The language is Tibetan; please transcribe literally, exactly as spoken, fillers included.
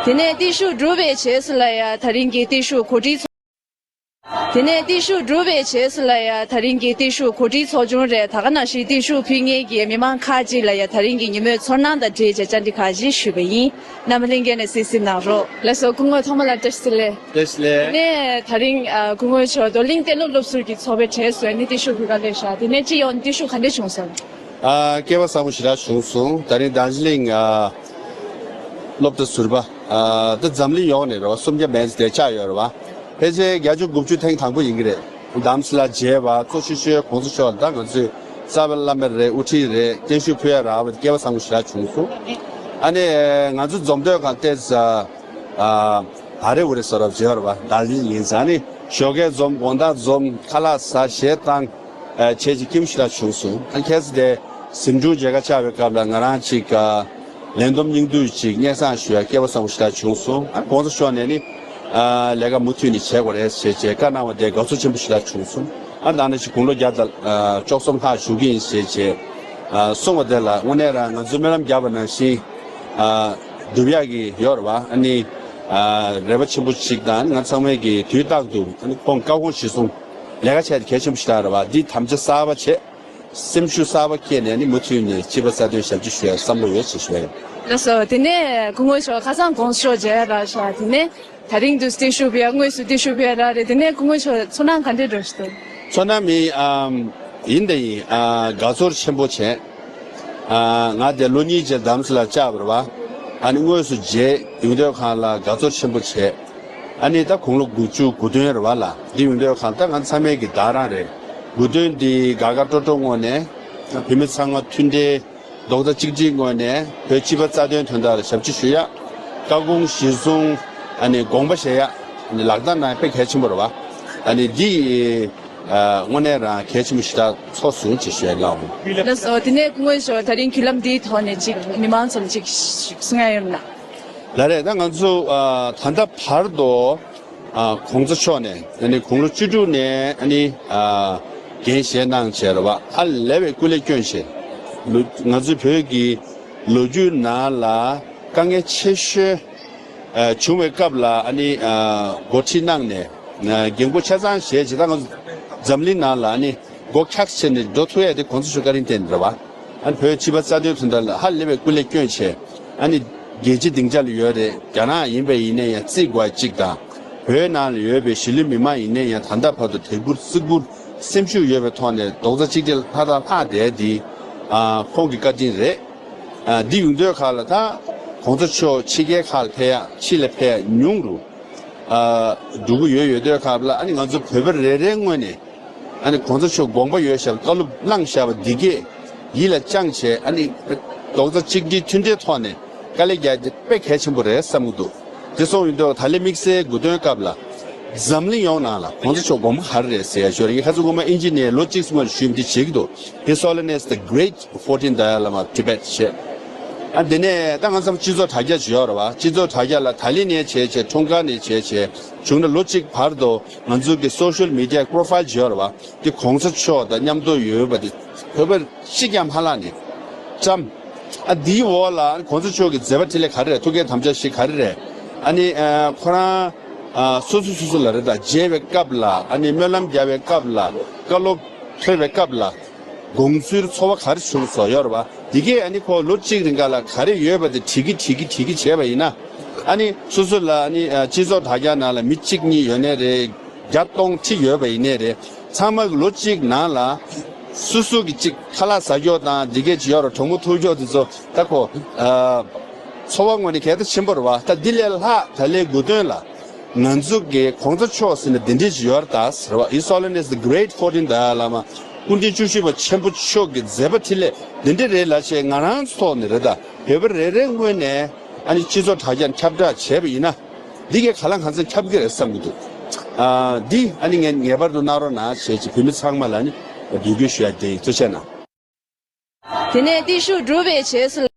དེ་ནས་བརྟུལ་ཞུགས་སྒྲུབ་པའི་རྗེས་སུ་ལ་ཡ་དེ་རིང་གི་བརྟུལ་ཞུགས་གོ་སྒྲིག་ཚོགས། དེ་ནས་བརྟུལ་ཞུགས་སྒྲུབ་པའི་རྗེས་སུ་ལ་ཡ་དེ་རིང་གི་བརྟུལ་ཞུགས་གོ་སྒྲིག་ཚོགས་ཆུང་རེད། ད་ག་ནང་བཞིན་བརྟུལ་ཞུགས་ཕུལ་མཁན་གྱི་མི་མང་ཁག་ཅིག་ལ་ཡ་དེ་རིང་གི་ཉིན་མོའི་ཚོར་སྣང་དང་འབྲེལ་བྱས་བཅར་འདྲི་ཁག་ཅིག་ཞུས་པ་ཡིན། རྣམ་པ་ལྷན་རྒྱས་ནས་གཟིགས་གཟིགས་གནང་རོགས། ལགས་སོ། སྐུ་ངོ་ཐོག་མ་ལ་བཀྲ་ཤིས་བདེ་ལེགས། བཀྲ་ཤིས་བདེ་ལེགས། དེ་ནས་དེ་རིང་ཨ་སྐུ་ངོ་མཆོག་རྡོར་གླིང་གཏན་སློབ་སློབ་ཟུར་གྱི་ཚོགས་པའི་གྲས་སུ་ནི་བརྟུལ་ཞུགས་ཕུལ་ག་སླེབས་ཤག་དེ་ནས་སྤྱི་ཡོངས་བརྟུལ་ཞུགས་ག་འདྲས་བྱུང་སོང་། ཨ། སྐལ་བ་བཟང་པོ་ཞེ་དྲག་བྱུང་སོང་། དེ་རིང་རྡོར་གླིང་ཨ་སློབ་གྲྭ་ཟུར་པ་ཨ་ད་འཛམ་གླིང་ཡོངས་ནས་རེད་བ། སུམ་བརྒྱ་མན་ཙམ་དེ་ཆགས་ཡོད་རེད་བ། ཕལ་ཆེར་བརྒྱད་ཅུ་དགུ་བཅུ་ཐེངས་དང་པོ་ཡིན་གྱི་རེད། དམ་སྲི་ལ་མཇལ་བ་གཙོ་ཆེ་ཤོས་གོང་ས་མཆོག་ད་ང་ཚོའི་རྩ་བའི་བླ་མ་རེད། དབུ་ཁྲིད་རེད། བརྟན་བཞུགས་ཕུལ་ཡ་རག་པ་དེ་སྐལ་བ་བཟང་པོ་ཞེ་དྲག་བྱུང་སོང་། ཨ་ནི་ང་ཚོ་འཛོམས་དུས་གང་ལྟར་ཨ་ཨ་རེ་འུ་རེ་བཟོ་འདྲ་བྱས་ཡོད་རེད་བ། རྡོར་གླིང་ཡིན་ཙང་ནི་ཞོགས་ཀས་འཛོམས། དགོང་དག་འཛོམས། ཁ་ལག་ཟ། གཞས་བཏང་། ཨ་བྱས་ཅིག་སྐྱིད་པོ་ཞེ་དྲག་བྱུང་སོང་། ཨ་ཁྱེད་ཚོ་དེ་གཟིམ་ཆུང་མཇལ་ཁ་བཅར་བའི་སྐབས་ལ་ང་རང་ཅིག་ཨ་ལན་འདོམས་སྙིང་བསྡུས་ཅིག་སྙན་སེང་ཞུ་ཡ་སྐལ་བ་བཟང་པོ་ཞེ་དྲག་བྱུང་སོང་། ཨ་གོང་ས་མཆོག་ནས་ནི་ཨ་ལས་ཀ་མུ་མཐུད་ནས་བྱེད་དགོས་རེད་ཟེར་བྱས་བཀའ་གནང་བ་དེ་དགའ་ཚོར་ཆེན་པོ་ཞེ་དྲག་བྱུང་སོང་། ཨ་ད་ནི་ཅིག་དགུང་ལོ་བརྒྱ་དང་ཨ་བཅུ་གསུམ་ལྷག་བཞུགས་ཀྱི་ཡིན་ཟེར་བྱས་ཨ་གསུངས་པ་དེ་ལ་དངོས་གནས་རང་ང་ཚོས་སྨོན་ལམ་བརྒྱབ་པ་ནང་བཞིན་ཨ་སྒྲུབ་ཡག་གི་ཡོད་རེད་བ། ཨ་ནི་ཨ་རེ་བ་ཆེན་པོ་ཞིག་དང་། ང་ཚང་མས་ཀྱི་དུས་རྟག་ཏུ་ཨ་ནི་ཁོང་བཀའ་དགོངས་གཞིར་བཟུང་ལས་ཀ་བྱས་ཏེ་གལ་ཆེན་པོ་ཞེ་དྲག་རེད་བ། འདི་དམ་བཅའ་གསར་པ་བྱས། སེམས་ཤུགས་གསར་པ་སྐྱེས་ནས་ནི་མུ་མཐུད་ནས་སྤྱི་པ་རྩ་དོན་ཞབས་ཕྱི་ཞུ་ཡ་བསམ་བློ་ཡོད་ཅེས་ཞུ་ཡ་ཡིན། ལགས་སོ། དེ་ནས་སྐུ་ངོ་མཆོག་ཁ་སང་གོང་ས་མཆོག་མཇལ་ཡ་རག་ཤག་དེ་ནས་དེ་རིང་དུ་བརྟུལ་ཞུགས་ཕུལ་ཡ་དངོས་སུ་བརྟུལ་ཞུགས་ཕུལ་ཡ་རག་རེད། དེ་ནས་སྐུ་ངོ་མཆོག་ཚོར་སྣང་ག་འདྲས་འདྲ་ཞིག་འདུག་ཚོར་སྣང་མི་ཨམ་ཡིན་དེ་ཡིན། ཨ་དགའ་ཚོར་ཆེན་པོ་བྱས། ཨ་ང་དེ་ལོ་གཉིས་རྗེས་དམ་སྲི་ལ་བཅར་བ་རེད་བ། ཨ་ནི་དངོས་སུ་མཇལ་ཡོང་དུས་གང་ལ་དགའ་ཚོར་ཆེན་པོ་བྱས། ཨ་ནི་ད་དགུང་ལོ་དགུ་བཅུ་གོ་བདུན་རེད་བ་ལ། འདི་ཡོང་དུས་གང་ད་ང་ཚང་མས་ཀྱི་བདག་རང་རེད། དགུ་སྟོན་འདི་དགའ་དགའ་སྤྲོ་སྤྲོ་ངང་ནས་བོད་མི་ཚང་མ་མཐུན་འབྲེལ་རྡོག་རྩ་གཅིག་སྒྲིལ་ངང་ནས་བོད་སྤྱི་པ་རྩ་དོན་དོན་དག་ལ་ཞབས་ཕྱི་ཞུ་ཡ། བཀའ་དགོངས་གཞིར་བཟུང་ཨ་ནི་དགོངས་པ་བཞེས་ཡ། ཨ་ནི་ལག་བསྟར་གནང་ཡ་དཔེ་གལ་ཆེན་པོ་རེད་བ། ཨ་ནི་འདི་ཨ་དངོས་གནས་རང་གལ་ཆེན་པོ་ཞེ་དྲག་ཚོར་སོང་ཅེས་ཞུ་ཡ་ཡིན་ལགས། ལགས་སོ། དེ་ནས་སྐུ་ངོ་མཆོག་དེ་རིང་བརྒྱུད་ལམ་འདིའི་ཐོག་ནས་ཅིག་མི་མང་ཚོར་ཅིག་གསུང་ཡ་ཡོད་ན། ལགས་རེད། ད་ང་ཚོ་ཨ་ད་ལྟ་བར་དུ་ཨ་གོང་ས་མཆོག་ནས་ཨ་ནི་དགུང་ལོ་བཅུ་དྲུག་ནས་ཨ་ནི་ཨ་འགན་བཞེས་གནང་བྱས་རེད་བ། ཧ་ལས་པའི་སྐུ་ལས་བསྐྱོན་བྱས། ལོ་ང་ཚོའི་བོད་ཀྱི་ལོ་རྒྱུས་ནང་ལ་དཀའ་ངལ་ཆེ་ཤོས་ཨ་བྱུང་བའི་སྐབས་ལ་ཨ་ནི་ཨ་འགོ་ཁྲིད་གནང་ནས་ཨ་འགན་འཁུར་ཆ་ཚང་བཞེས་བྱས། ད་ང་ཚོ་འཛམ་གླིང་ནང་ལ་ཨ་ནི་སྒོ་འཁྱག་བྱས་ནས་འགྲོ་ཐུབ་ཡ་དེ་གོང་ས་མཆོག་བཀའ་དྲིན་བརྟེན་རེད་བ། ཨ་ནི་བོད་སྤྱི་པ་རྩ་དོན་དོན་དག་ལ་ཧ་ལས་པའི་སྐུ་ལས་བསྐྱོན་བྱས། ཨ་ནི་རྒྱལ་སྤྱི་སྡིངས་ཆ་ལ་ཡོད་རེད། རྒྱ་ནག་ཡིན་པ་ཡིན་ནའི་ཡང་བརྩི་དགོས་གཅིག་དང་། བོད་ནང་ལ་ཡོད་པའི་གཞིས་ལུས་མི་མང་ཡིན་ནའི་ཡང་ད་ལྟ་བར་དུ་དད་བཀུར་བརྩི་བཀུར་སེམས་ཤུགས་ཡོད་པའི་ཐོག་ནས་རྡོག་རྩ་གཅིག་སྒྲིལ་ལྷ་དང་ལྷག་བསྡད་འདི་ཨ་ཁོང་གི་བཀའ་དྲིན་རེད། ཨ་འདི་ཡོང་དུས་ཁག་ལ་ད་གོང་ས་མཆོག་ཕྱི་རྒྱལ་ཁག་ལ་ཕེབས་ཡ་ཕྱི་ལ་ཕེབས་ཡ་ཉུང་རུ་ཨ་འགྲོ་གི་ཡོད། ཡོད་དུས་ཁག་ལ་ཨ་ནི་ང་ཚོ་བོད་པ་རེ་རེའི་ངོས་ནས་ཨ་ནི་གོང་ས་མཆོག་དགོངས་པ་ཡོད་བཞག་པ། བཀའ་སློབ་བླངས་བཞག་པ་འདི་གས་ཡིད་ལ་བཅངས་བྱས། ཨ་ནི་རྡོག་རྩ་གཅིག་སྒྲིལ་མཐུན་སྒྲིལ་ཐོག་ནས་དཀའ་ལས་རྒྱག་རྒྱུ་དཔེ་གལ་ཆེན་པོ་རེད་བསམ་གྱི་འདུག་དེ་སོང་ཡོང་དུས་ད་ལན་དམིགས་བསལ་དགུ་སྟོན་སྐབས་ལ་འཛམ་གླིང་ཡོངས་ནང་ལ་གོང་ས་མཆོག་དགོངས་པ་ག་རེ་རེད་ཟེར་ཡ་ཞོར་ཡིན། ཁ་སང་སྔོན་མ་ཨིན་ཇི་ནས་ལོ་གཅིག་སྔོན་ཞུས་འདི་བྱེད་ཀྱི་འདུག His Holiness the Great Fourteenth Dalai Lama of Tibet ཞེས། ཨ་འདི་ནས་ད་ང་ཚོ་སྤྱི་ཚོགས་དྲ་རྒྱ་ཅིག་ཡོད་རེད་བ། སྤྱི་ཚོགས་དྲ་རྒྱ་ལ་ད་ལན་ནས་བྱས་བྱས། འཁྲུངས་སྐར་ནས་བྱས་བྱས། བྱུང་ན་ལོ་གཅིག་བར་དུ་ང་ཚོ་གི་social media profile ཅིག་ཡོད་རེད་བ། དེ་གོང་ས་མཆོག་དང་མཉམ་དུ་ཡོད་པ་དེ་བོད་པ་གཅིག་ཀྱང་མ་བརླག་ནས་བཀྲམ། ཨ་འདིའི་འོག་ལ་གོང་ས་མཆོག་གི་མཛད་པ་འཕྲིན་ལས་ག་རེ་རེད། ཐུགས་འགན་དམ་བཅའ་བཞི་ག་རེ་རེད། ཨ་ནི་ཨ་ཁོ་རང་ཨ་སོ་སོ་སོ་སོ་ལ་རེད། ད་མཇལ་བའི་སྐབས་ལ་ཨ་ནི་སྨོན་ལམ་རྒྱག་པའི་སྐབས་ལ། བཀའ་སློབ་ཐོས་པའི་སྐབས་ལ། དགོངས་ཚུལ་ཚོར་བ་ག་རེ་བྱུང་སོང་ཡོད་རེད་བ། འདི་གས་ཨ་ནི་ཁོ་ལོ་གཅིག་རིང་ག་ལ་ག་རེ་ཡོད་པ་དེ་བྲིས་ཀྱི་བྲིས་ཀྱི་བྲིས་ཀྱི་བྱས་པ་ཡིན་ན། ཨ་ནི་སོ་སོ་ལ་ཨ་ནི་ཨ་སྤྱི་ཚོགས་དྲ་རྒྱ་ནང་ལ་མི་གཅིག་གཉིས་ཡོད་ནའི་རེད། བརྒྱ་སྟོང་ཁྲི་ཡོད་པ་ཡིན་ནའི་རེད། ཚང་མ་གི་ལོ་གཅིག་ནང་ལ་སོ་སོ་གི་གཅིག་ཁ་ལག་ཟ་རྒྱུ་དང་འདི་གས་ཅིག་ཡོད་རེད། གྲོགས་མོ་ཐུག་རྒྱུ་དེ་ཚོ་ད་ཁོ་ཨ་ཚོར་བ་ངོས་ནས་གལ་ཆེན་པོ་རེད་བ། ད་འདི་ལས་ལྷག་ད་ལན་དགུ་སྟོན་ལ་ང་ཚོ་གི་གོང་ས་མཆོག་ཟེར་ན་འདི་འདྲས་ཅིག་ཡོད་རེད་ད་ཟེར་བ། His Holiness the Great Fourteenth Dalai Lama སྐུ་ཕྲེང་བཅུ་བཞི་པ་ཆེན་པོ་མཆོག་གི་མཛད་པ་འཕྲིན་ལས་འདི་འདྲས་རེད་ལབ་བྱས། ང་རང་ཚོ་ཐོག་ནས་རེད། ད་བོད་པ་རེ་རེ་ངོས་ནས་ཨ་ནི་སྤྱི་ཚོགས་དྲ་རྒྱ་ཁྱབ་བསྒྲགས་བྱས་པ་ཡིན་ན། འདི་གས་གང་ལ་གང་འཚམ་ཁྱབ་ཀྱི་རེད་བསམ་གྱི་འདུག་ཨ་འདི་ཨ་ནི་ངས་ངེས་པར་དུ་གནང་རོགས་གནང་བྱས་ཀྱི་བོད་མི་ཚང་མ་ལ་ནི་འབོད་སྐུལ་ཞུ་ཡ་དེ་ཡིན། ཐུགས་རྗེ་གནང་། དེ་ནས་བརྟུལ་ཞུགས་སྒྲུབ་པའི་རྗེས་སུ།